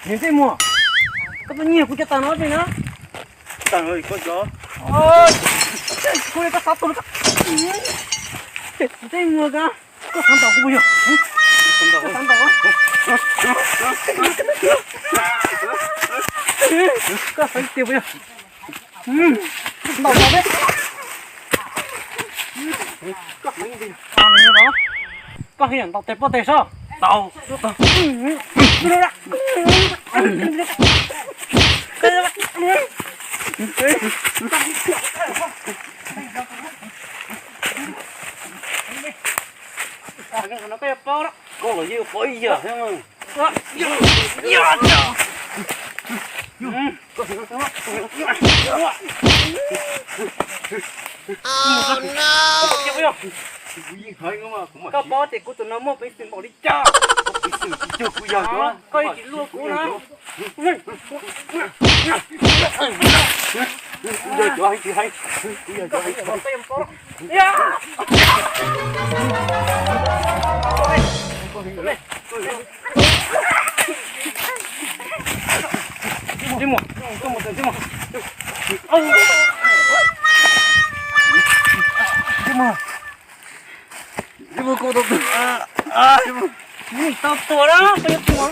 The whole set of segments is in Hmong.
Niam Ntxawg Muas, koj tuaj nyiag kuv cov taws no pem na. Taws no koj cov. Kuv li koj xav tuag. Niam Ntxawg Muas ko, koj xav ntaus kuv puas yog? Koj xav ntaus, koj xav tias puas yog? Ntaus tau peb. Koj, koj hais ntaus tes poj tes soj. Ntaus. Koj los yeej paub ib yam thiab. Koj paub tias kuv tus no muaj peev xwm npaum li cas. Koj yeej tsis luag kuv na. Kuv yog cov heev tsis heev, kuv yog cov heev tsis heev. Ntxawg Muas, Ntxawg Muas, Ntxawg Muas. Ntxawg Muas, Ntxawg Muas, koj tau tuag. Ntxawg Muas, tau tuag na, koj yuav tuag.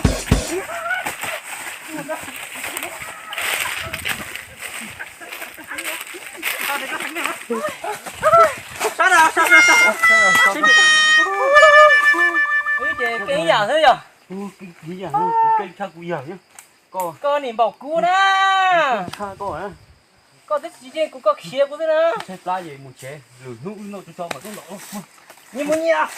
Sab na, sab, sab, sab. Ib ces keej ib yam xwb yog. Keej ib yam, kuv keej tshaj kuv yawg. Koj nim npaum kuv na. Koj twb tsis yeej kuv, koj khiav kuv xwb na. Tshaib plab ces mus tsev, lwm hnub wb noj tsau tsau mas koj ntaus. Nyias mus nyias.